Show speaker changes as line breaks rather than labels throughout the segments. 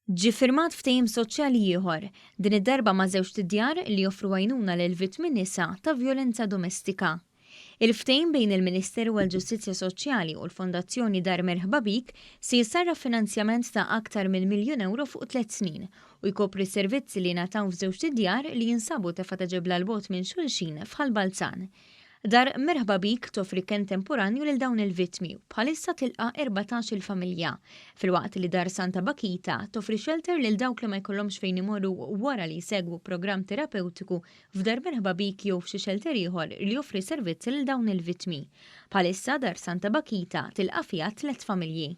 Ġie ffirmat ftehim soċjali ieħor, din id-darba ma' żewġt idjar li joffru għajnuna lil vittmi nisa ta' vjolenza domestika. Il-ftehim bejn il-Ministeru għall-Ġustizzja Soċjali u l-Fondazzjoni Dar Merħba Bik se jissarraf f'finanzjament ta' aktar minn miljun ewro fuq tliet snin u jkopri s-servizzi li jingħataw f'żewġt idjar li jinsabu tefgħa ta' ġebla 'l bogħod minn xulxin f'Ħal Balzan. Dar Merħba Bik toffri kenn temporanju lil dawn il-vittmi u bħalissa tilqa' 14-il familja, filwaqt li Dar Santa Bakita toffri xelter lil dawk li ma jkollhomx fejn imorru wara li jsegwu programm terapewtiku f'Dar Merħba Bik jew f'xi xelter ieħor li joffri servizzi lil dawn il-vittmi. Bħalissa Dar Santa Bakita tilqa' fiha tlett familji.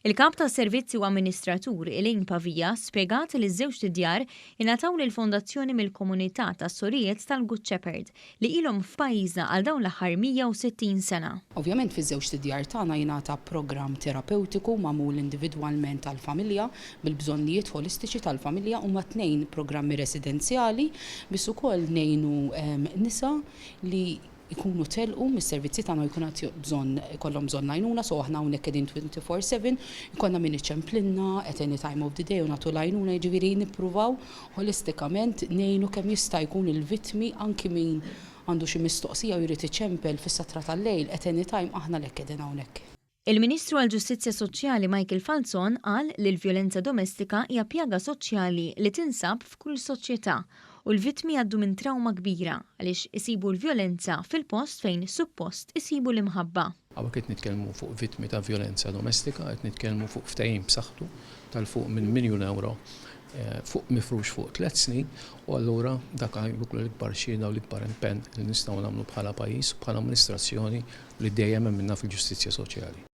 Il-Kap tas-Servizzi u Amministratur, Elaine Pavia, spjegat li ż-żewġt idjar ingħataw lill-Fondazzjoni mill-komunità tas-Sorijiet tal-Good Shepherd, li ilhom f'pajjiżna għal dawn l-aħħar 160 sena.
Ovvjament fiż-żewġt idjar tagħna jingħata programm terapewtiku magħmul individwalment għall-familja, bil-bżonnijiet ħolistiċi tal-familja. Huma tnejn programmi residenzjali, biss ukoll ngħinu nisa li jkunu telqu mis-servizzi tagħna u jkun għad bżonn ikollhom bżonn l-għajnuna, so aħna hawnhekk qegħdin 24/7, ikollna min iċemplilna at any time of the day u nagħtu l-għajnuna, jiġifieri nippruvaw ħolistikament ngħinu kemm jista' jkun il-vittmi anki min għandu xi mistoqsija u jrid iċempel fis-satra tal-lejl at any time aħna għalhekk qegħdin hawnhekk.
Il-Ministru għall-Ġustizzja Soċjali Michael Falzon qal li l-vjolenza domestika hija pjaga soċjali li tinsab f'kull soċjetà u l-vittmi jgħaddu minn trawma kbira għaliex isibu l-vjolenza fil-post fejn suppost isibu l-imħabba.
Hawnhekk qed nitkellmu fuq vittmi ta' vjolenza domestika, qed nitkellmu fuq ftehim b'saħħtu tal fuq minn miljun ewro fuq mifrux fuq tlett snin u allura dak jkun l-ikbar xhieda u l-ikbar impenn li nistgħu nagħmlu bħala pajjiż u bħala amministrazzjoni li dejjem emminna fil-ġustizzja soċjali.